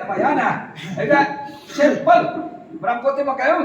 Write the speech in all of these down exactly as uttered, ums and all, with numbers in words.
Namai ane, ede, simple, bram ko te mak kau.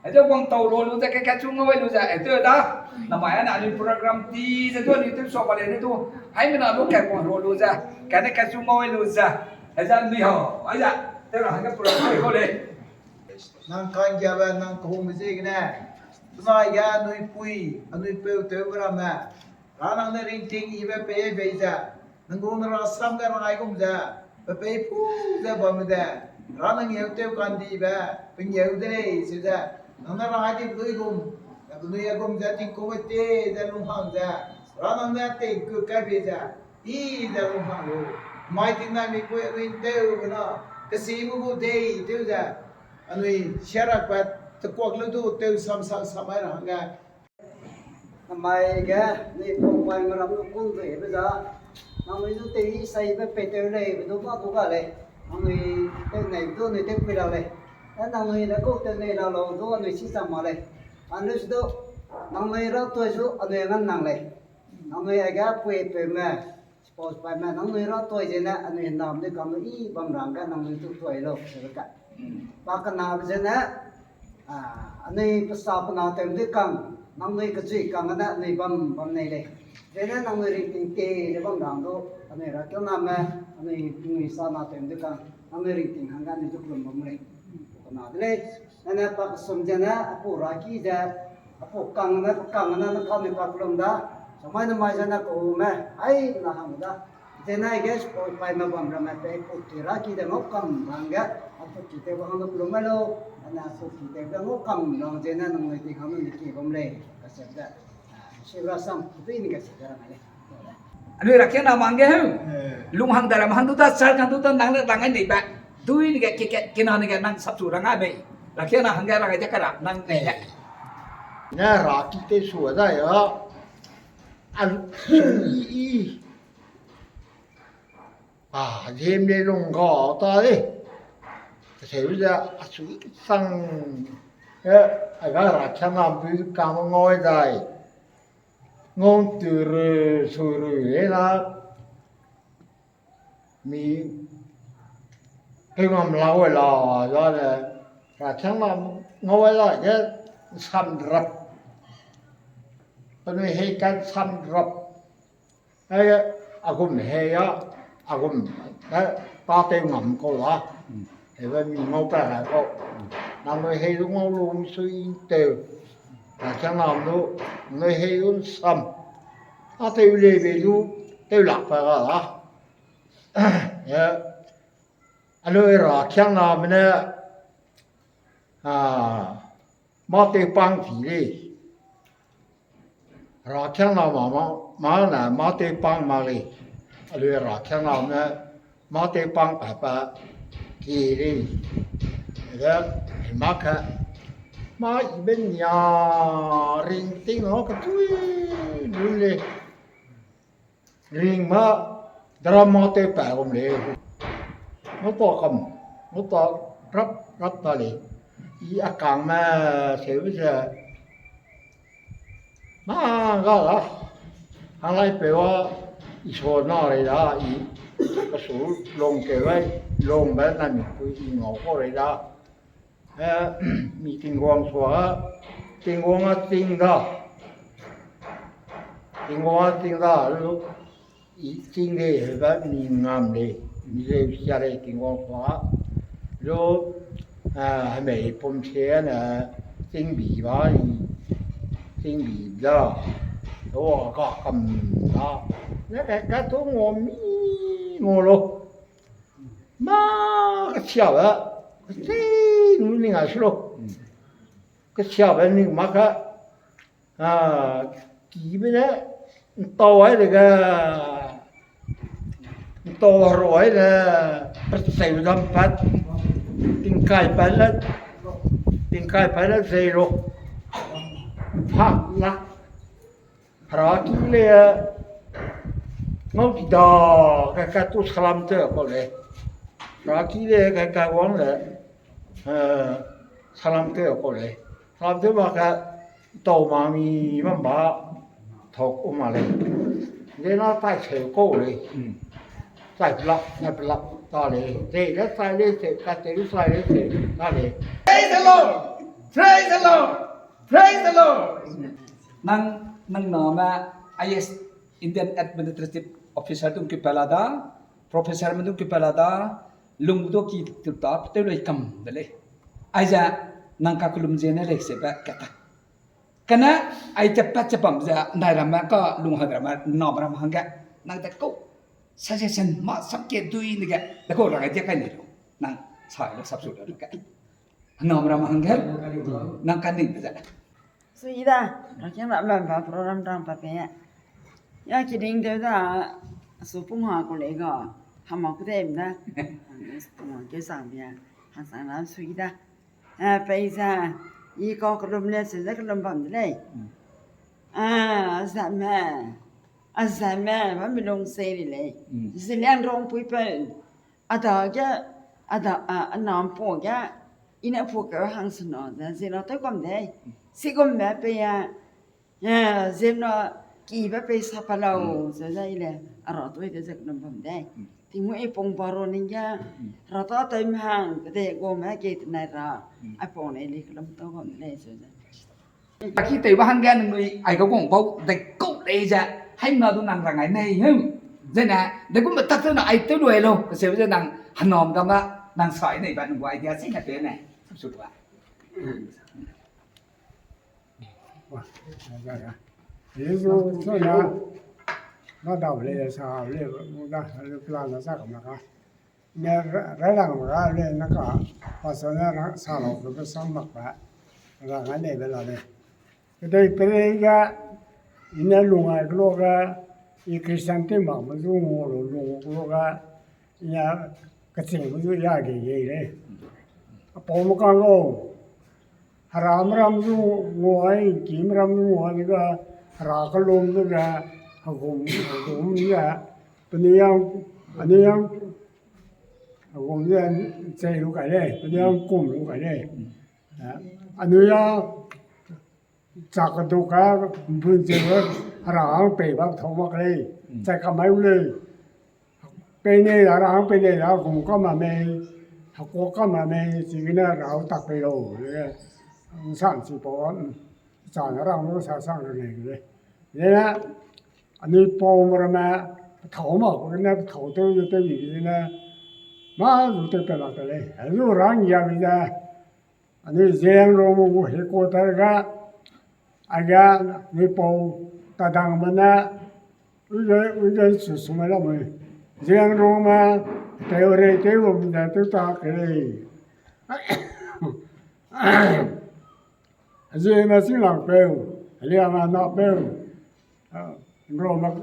Ede wang tau ro lu ze, ke, kechu ngau lu ze, ede da. Namai ane, anui program ti ze du anui tew sua ba le ne du. Haimena lu ke wang ro lu ze, kane kechu ngau lu ze. Ede anui hau, aize, tew ra hangge program ko lei. Nang kanggiabe, nang kehungbe ziegene. Penai ge anui pui, anui peu tewbe ramme. Ra nang ne ringting ibe pei bei ze, nang gu ne rasam ge rangai gum ze, pe pei pu ze bamme de, ra nang ngeu tew kandibe, pe ngeu de lei, se ze, nang ne rangai di lui gum, na penui a gum ze tingkau te ze lunghang ze, ra nang ne tei ku kai bei ze, i ze lunghang lu, mai ting nai mi pui anui tew gena, kesi gu gu dei tew ze, anui siarakbe tekuak lu du tew sam sak sam mai ra hangge, Namai ge, anui pau pai meram lu kung deibe za, nangnui du tei saibe pei tew leibe du ba du ga lei, nangnui tew nei du anui tew pui la lei, e nangnui de kau tew nei la lau du anui chi chang ma lei, anui su du, nangnui ra toi su anui ngan nang lei, nangnui aige pui peume, Suppose paime nangnui ra toi zene anui nam de kang i bam rangge nangnui tu toi lau, sebe ka. Pa kenabe zene, a, anui pesa pena tew de kang, nangnui kechui kang gene anui bam bam nei lei. Zene nangnui ringting te de bam rang du, anui rakiangname, anui tingui sa na tew de kang, nangnui ringting hangge anui du kelum bam lei. Kena de lei. Nane pa kesum zene, apu raki ze, apu kang ne, kang ne, ne kane pa kelum da. Samai ne mai zene kau me, ai na hang da. Zene aige suppose paime bam ramme pe apu ki raki de ngau kam hangge, apu ki tew hang du kelum mai lau. Ane apu ki tew de ngau kam lang zene nangnui ting hang ne ki bam lei. Kasep de. Sibra sam, kutui ni kasep de ra mai lei. Anui rakiangna mang ge heu. Lunghang da ram hang du da, char hang du da, nang le rang ai nei ba. Dui ni ge, ke, ke, kena ni ge nang sapchu rang ai bei. Rakiangna hangge rang ai de kara, nang nei ge. Ne raki te su da ya. A, su i, i. A, ziem le lung ga ta de. Te se u ze, a su i sang. E, a ga rakiangna bu ka ngau dai. Ngau tu ru, su ru, e na. Mi tew ngam lau la, za le, rakiangna ngau la ge samrap. Penui hei kan samrap. Ai, a gum hei a, a gum, e, ta tew ngam kau la. Hebe mi ngau pa la kau. Nangnui hei du ngau lu mi sui tew. Rakiangna du, nangnui hei du sam. A tew lei bei du, tew lak pa ga la. E, anui rakiangname ne, a, mâ tewpâng ti lei. Rakiangna ma, ma, mâ ne mâ tewpâng mak lei. Alui rakiangname ne mâ tewpâng pa pa ti lei. Ede, mâ ka, mâ ibe nia ringting a ketui lu lei. Ring ma, drama tew pa gum lei. Ngau ta kam, ngau ta rap, rap ta lei. I a kangme, seube ze. Mâ ga la. Hanglaipeu a, i sa na rei da, i, kasu lungkeu ai, lungbe na mi pui i ngau kau rei da. E, mi Tingwang sua, Tingwang a ting da. Tingwang a ting da, lu, i ting lei, hebe mi ngam lei, mi lei sia lei Tingwang sua. Lu, e, hemei pum sie ne, tingbi ba, i, tingbi da. Lu, a ga kam da. Ne, e, ka tu ngau mi, ngau lu. Mâ kesiabe, kesi nu ning a su lu. Kesiabe ning mâ ka, a, kibe ne, ntau ai dege, ntau hero ai de, perseu dam pat, tingkai pat le, tingkai pat le zei lu. Mphak la. Heraki le, ngau ti da, ka, ka tu salam tew kau lei. Heraki le, ka, ka wang le, e, salam tew kau lei. Salam tew mak ka, tau ma mi bam ba, thok u ma lei. Zena tai seu kau lei. Tai pelak, tai pelak. Tale, te le sai le se, ka te le sai le se, tale. Praise the Lord! Praise the Lord! Praise the Lord! Nang, nang name I A S, Indian Administrative Officer dung kipela da, Professor me dung kipela da, lung du ki tu ta, te loi kam de lei. Aize, nang ka kelum ze ne lei se be kata. Kane, ai che pat che bam ze, nai ramme ka lung ha ramme, nam ram hangge, nang de kau, suggestion, ma sap ke dui nege, de kau rang ai dia kai ne lo, nang sai lo sap su lo ke. Nam ram hangge, nang ka ning de ze. Sui da, rakiang ra member program rang pa pe. Ya kiring de da, su pung ha ko le ga, hama ku de da. Pung ke sang bia, ha sang na sui da. Eh, peize, i kau kelum le, se ze kelum bam de lei. Mm. Ah, a zame, a zame, ba mi lung sei ri lei. Mm. Zeliangrong pui pe, a da ge, a da, a, a nam po ge, i ne po ke hang se no, ze, ze no tew kam de. Mm. Si gum me pe ya, Eh, ziemna kibe pei sa pa lau, mm, ze zai le, a ra toi de ze kelum bam de. Mm. Tingmu i pung baro ning ge, mm, ra ta toi me hang, kede go me ke tenai ra, mm, a pau ne li kelum tau bam de lei, ze ze. Aki tei ba hangge nang nui, ai ka gong pau, de kau lei ze, hai na du nang rang ai nei, hem. Ze ne, de gum tak ze na ai tew lu ai lo, ze ze nang, hanom ga ma, nang sai nei ba, nang gu idea sei na pe ne, sub sub ba. Yesu suna, na dau le sa le, mu da le plan na sa kam na ka. Ne ra lang ra le na ka, pastor ne ra sa lo ke sam mak ba. Ra nga ne be la le. Kedei pere ga, i ne lung ai klo ga, i Christian te mak ma zu ngo lo lung klo ga, ya keching bu zu ya ge ge le. A pau ma kang lo. Hera meram zu nguai, ki meram zu nguai ga, hera kelum zu ga, hegum, hegum ga, penui yang, anui yang, hegum ze chei lu kai lei, penui yang kum lu kai lei. Anui yang, chak keduk ka, bun cheu, hera hang pei ba thau mak lei, chai ka mai u lei. Pei nei da, hera hang pei nei da, gum ka ma mei, hekuak ka ma mei, chigene hera hang tak pei lau, le, nsang chi pau, mm, chang hera hang sa sang le lei, le. Zene, anui pau me ramme, pethau mak, pene pethau tew, tew, tew, zene, ma zu tew pe lak te lei, zu rang ya mi ze, Anui Zeliangrongme gu headquarter ga, aige anui pau tadangme ne, uibe, uibe su su mai lamui. Zeliangrongme, teu rei tew bam ze tew ta ke lei. Zeme sing lang peu, heliame na peu. Ah, nro mak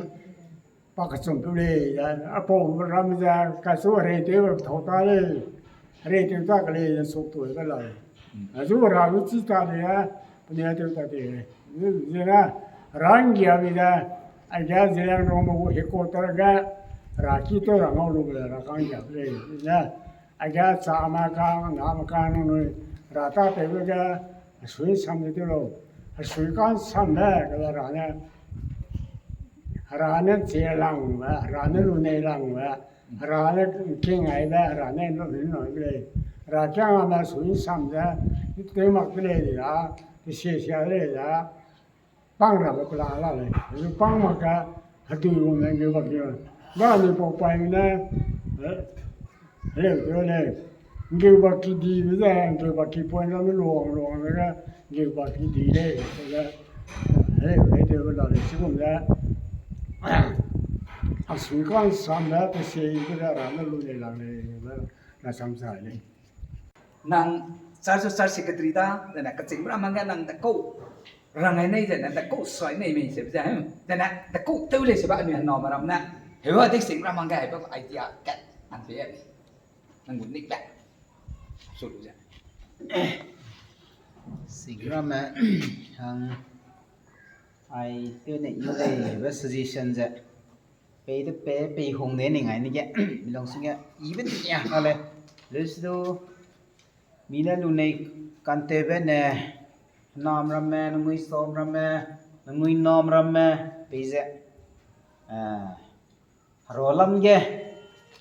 pa kechum tu lei, a pau ram ze, kasu rei tew thau ta lei, rei tew ta ke lei, suk tu ke lei. Azu ra lu chi ta lei, a, pene tew ta de lei. Zene, rang gia mi ze, aige Zeliangrongme gu headquarter ge, ra ki tew ra ngau lu le, ra kang gia lei. Zene, Aige chame kang, name kang nangnui, ra ta tewbe ge, hesui sam de tew lau. Hesui kang sam de, kela ra ne, hera ne chie lang be, hera ne lu nei lang be, hera ne king ai be, hera ne lu nei lang be lei. Hera kiang ame hesui sam ze, tew mak de lei de, tesie sia de lei de. Pang rabe kela la lei. Lu pang mak ka, hedui wang ne ngeu bak ki. Ba ni pau pai ne, eh, heleu tew lei. Ngeu bak ki di be ze, ngeu bak ki point ramme luang luang ne ga, ngeu bak ki di lei. Heleu lei tew la lei, chigum ze. Asui kang sam da, tesie i ke da ra ne lu lei lang lei, na sam sa lei. Nang church, church secretary da, zene keching ram hangge nang de kau rang ai nei, zene de kau sai nei mei se, zene, zene de kau tew lei se ba anui hena ma ram ne. Hewa de sing ram hangge, hewa idea kat an pe ya ni. Nang gu nik ba. Su lu ze. Sing ram me, hang ai tew nei yu lei, hewa suggestion ze. Pei de pe, pei hung de ning ai ni ge, mi lung sing ge, i be ni ya, ka le. Leus du, mi ne lu nei kan tew be ne, nam ramme, nangui som ramme, nangui nam ramme, pei ze. Ah, hero lam ge,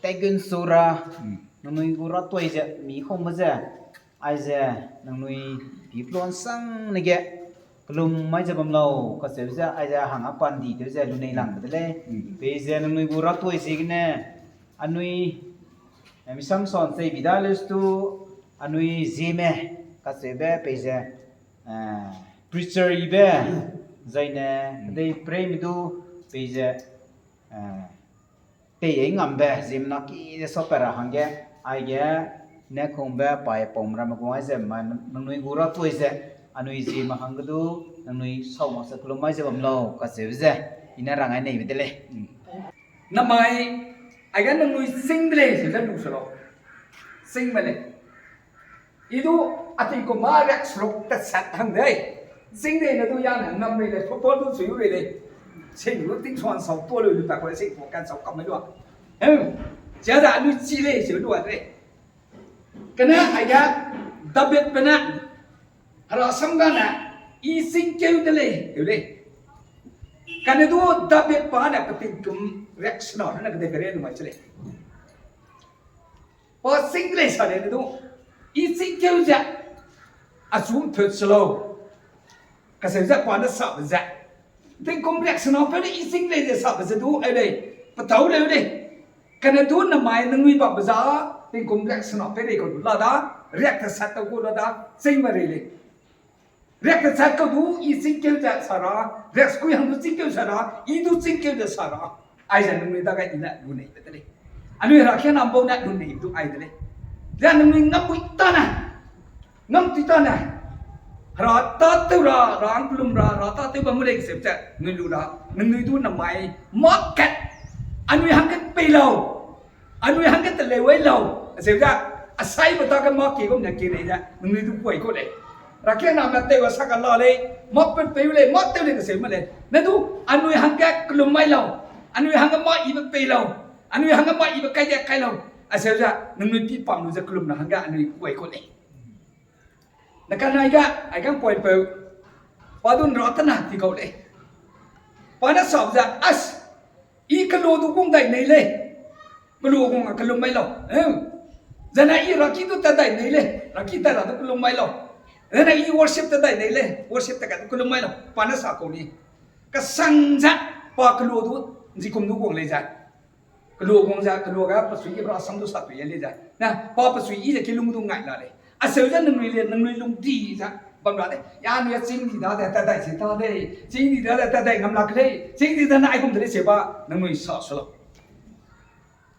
Tegun sura, nangnui gu ratoi ze mi kau me ze, aize nangnui pi pluan sang ne ge kelum mai ze bam lau, kacheu ze aize hang a pan di tew ze lunei lang de lei. Peize nangnui gu ratoi ziegene, anui, eh, misam son sei bida lestu, anui zieme, kacheube peize, eh, preacher ibe, zaine, dei pray me du, peize, eh, tei ei ngambe, ziemmena ki ze sap ra hangge, aige, ne kungbe, pai pom ramme gu aize, ma nangnui gu ratoi ze, anui ziemme hangge du, nangnui sau mak se kelum mai ze bam lau, kacheu ze, i ne rang ai neibe de lei. Namai, aige nangnui sing de lei, se ze lu se lau. Sing me lei. I du a tingkum ma riak seruk tat sat hang dei. Sing dei ne du ya ne ngam rei lei, football du sui rei lei. Sing lu ting suan sau to lu lu ta ko sing ko kan sau kam me lu a. Em, sia da anui chi lei, se lu a de lei. Kane aige David pe ne, Hera sam ga ne, i sing keu de lei, heu lei. Kane du David pa ne pe tingkum riak sena ne kede kere nu mai che lei. Pa sing lei sa lei ne du, i sing keu ze, a sum thut se lau. Kaseu ze pa ne sabe ze. Tingkum riak sena pe ne i sing lei ze sabe ze du, ai lei, petau leu lei. Kane du namai nangnui babe za, tingkum riak sena pe rei kau du la da, riak tesat tau kau la da, ching me rei lei. Riak tesat kau du i sing keu ze sa ra, riak sekui hang du sing keu sa ra, i du sing keu ze sa ra. Aize nangnui dage i ne luneibe de lei. Anui herakiangnam bau ne lunei du ai de lei. Ze nangnui ngam bui tane, ngam tui tane, Hera tâtew ra, Hera hang kelum ra, Hera tâtew bam gu lei kaseu ze, nangnui lu ra, nangnui du namai, mâ kat, anui hangge pei lau, anui hangge teleu ai lau, aseu ze, asaibe dage mâ kie gum ne kie lei ze, nangnui du kuai kau lei. Herakiangnam ne tew a sa ka la lei, mâ pe pei lei, mâ tew lei kaseu me lei. Ne du, anui hangge kelum mai lau, anui hangge mâ ibe pei lau, anui hangge mâ ibe kai de kai lau, aseu ze, nangnui pi pam lu ze kelum ra hangge anui kuai kau lei. Ne kanai ga, ai gang point peu, pa du nra tena ti kau lei. Pa ne sap ze, as, i kelu du gung dai nei lei. Kelu gung a kelum mai lau. Zene i raki du tat dai nei lei. Raki tat ra du kelum mai lau. Zene i worship tat dai nei lei. Worship tat ka du kelum mai lau. Pa ne sa kau ni. Kasang ze, pa kelu du, nzikum du guang lei ze. Kelu guang ze, kelu ga pesui i rasam du sa pei lei ze. Na, pa pesui i ze kilung du ngai la lei. Aseu ze nangnui le, nangnui lung di ze, bam ra lei. Ya, anui chîng di da de, tat dai se ta lei. Chîng di da de, tat dai ngam lak lei. Chîng di da na aigum de lei se ba, nangnui sa su lau.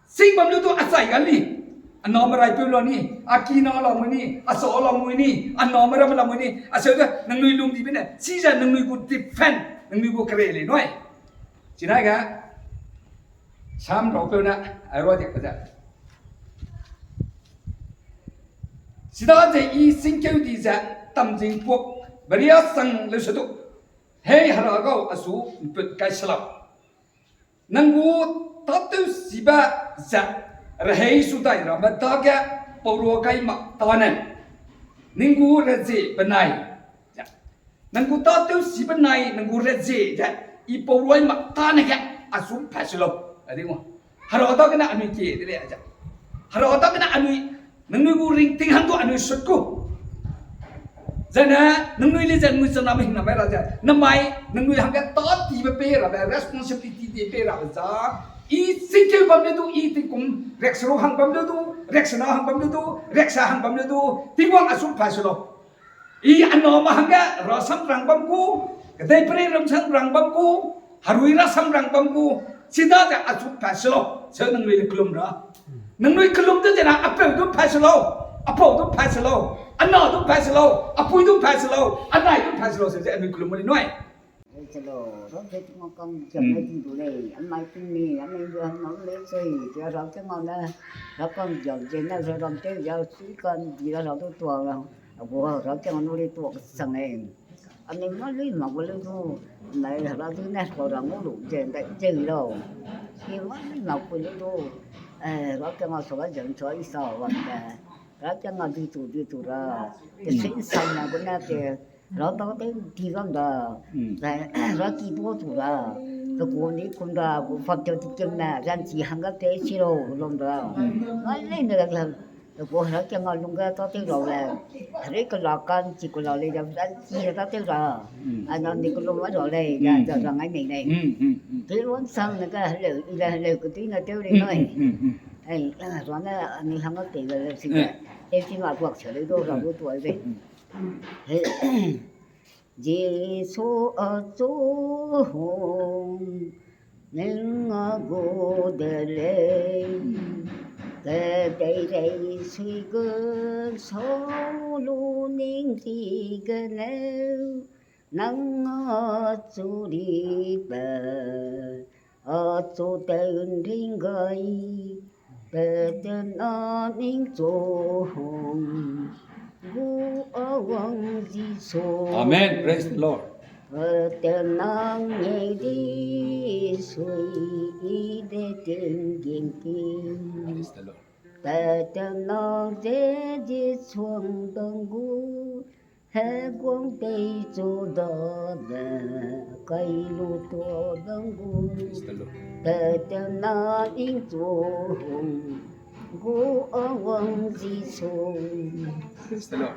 Chîng bam lu du achai ga ni. Aname raipeu la ni, akina la mui ni, asa la mui ni, aname ramme la mui ni. Aseu ze, nangnui lung dibe ne, chize nangnui gu defend, nangnui gu kere lei nui. China ga, Sam raupeu ne, ai rua diak pe ze. Chidaze i singkeu di ze, tamzing puak, beria sang leu se du. Hei Hera gau asu mput kai se lau. Nang gu tâtewsibe ze rehei sudai ramme dage paurua gai mak tane, ning gu rezie benai, nang gu tâtewsibe benai nang gu rezie ze i pauruai mak tane ge asu mphat se lau. Hera dagene anui kie de lei ze. Hera dagene anui, nangnui gu ringting hang du anui sut ku. Zene, nangnui le ze nangnui chaname hingnamai ra ze, namai, nangnui hangge tâtibe pei rabe, responsibility de pei rabe za, i singkeu bam le du, i tingkum riakseruk hang bam le du, riaksena hang bam le du, riaksa hang bam le du, Tingwang asu mphat se lau. I aname hangge rasam rang bam gu, kedeiperei ramsam rang bam gu, herui rasam rang bam gu, chidaze achu mphat se lau, se nangnui le kelum ra. Nangnui kelum de zene apeu du mphat se lau, apau du mphat se lau, ana du mphat se lau, apui du mphat se lau, anai du mphat se lau, se ze anui kelum gu lei nui. Lei se lau, rau ze Tingwang kang jam lei ting du lei, anai ting ni, anai du hang nau lei sei, ze rau ze ngau ne, rau kang jam ze ne, ze ram tew ze, sui kan di ra rau du tuang ra, a gu rau ze ngau nu lei tuang sang e. Anui mâ lui mak gu leu du, nai hera du ne kau ra ngau lu ze, ndai ze lau. I mâ lui mak gu leu du, eh, rau ze ngau sa ga ze nchua i sa wang ze, rau ze ngau di tu di tu ra, te sui sang na gu ne te, rau tâ tew di gam da, eh, rau ki du tu ra. Pe ku ni kum da, ku fam teu ti kem ne, ran chi hangge te chi lau, lum da. Ngai lei ne la, pe ku hera ke nga lung ge ta teu lau le. Hera ke la kan chi ku lau le, da ran chi ta teu ra. Ana ni ku lum wa lau lei, da, da, da ngai mei lei. Te lun sang ne ga heleu, i le heleu ku tui na teu rei nai. Ai, a, zane, ani hangge te le le si le. E chi nga tuak che le do, ra do tuak le. He. Jisu achu hung, ning a gu de lei, kedeirei sui ge sau lu ning ri ge lei, nang achu ri be, achu tew ring gai, Petenang ning chu hung gu a wang Jisu. Amen. Praise the Lord. Petenang ngei di sui i de ting ging ting. Praise the Lord. Petenang ze Jisu dang gu Heguang tei chu dane kai lu tuâ dang gu. Praise the Lord. Tete na ning chu hung gu a wang Jisu. Praise the Lord.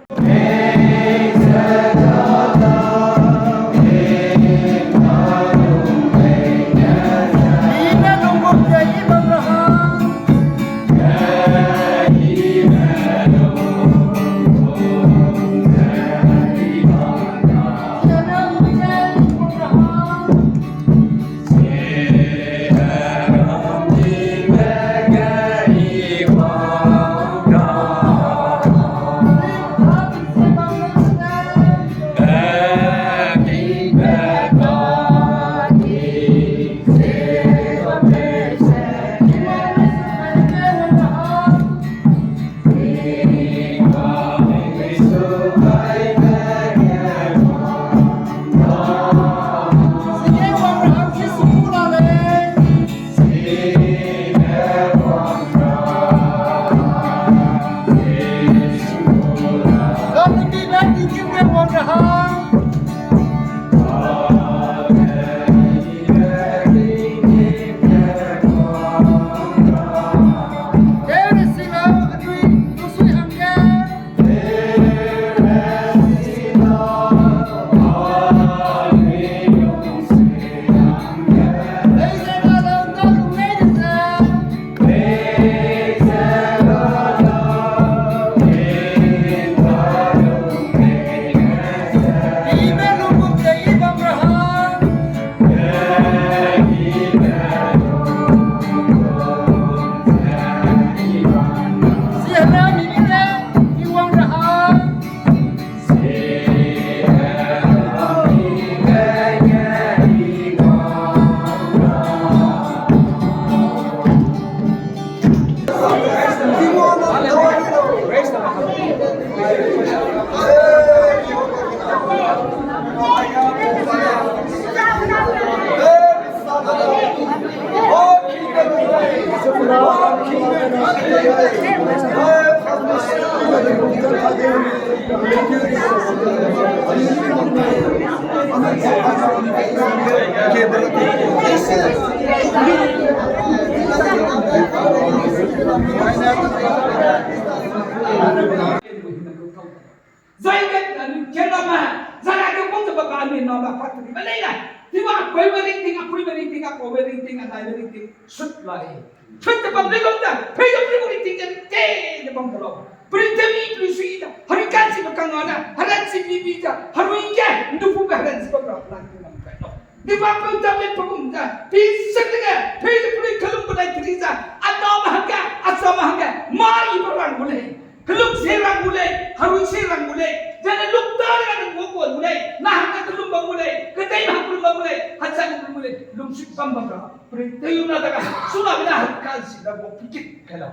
Zai ge, eh, kelame, zai ge kong ze bam anui name factory be lei le. Diba, apuibe ringting, apuibe ringting, apaube ringting, anaibe ringting, sut la lei. Sut ze bam lei lung ze, pei ze pei ringting ze, te ze bam de lau. Pei ze mi pei sui ze, hari kan si be kang ane, haran si bi bi ze, harui ge, ndu pu be haran si be ra, plan pu bam kai lau. Diba pau ta pe pagum ta, pi sek de ge, pei de pui kelum benai tri za, a na ma hangge, a sa ma hangge, ma i ba rang gu lei. Kelum se rang gu lei, harui se rang gu lei, zene lum ta de ge nang gu gu lei, na hangge kelum bam gu lei, kedei hang kelum bam gu lei, hansa kelum bam gu lei, lum sui bam bam ra, pui te yu na da ga, suna bena hangge kan si da gu pikit kai lau.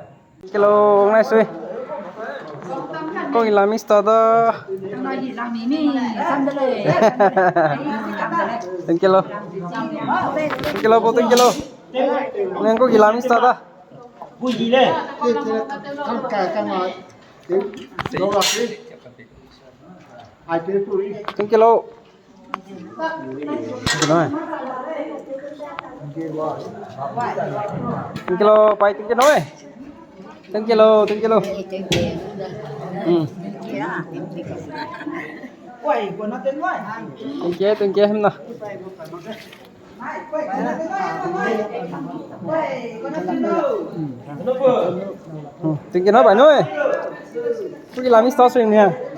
Kilo, ngai sui. Ko gila mix ta da. Thank you lo. Thank you lo, bo, thank you lo. Nang ko gila mix ta da. Thank you lo. Thank you lo. Tingkelo, pai tingkelo, eh. Tingkelo, tingkelo. Hmm. Tingke, tingke, hemna. Hmm. Tingkelo, bai no, eh. Pui la mi sta sing ni, eh.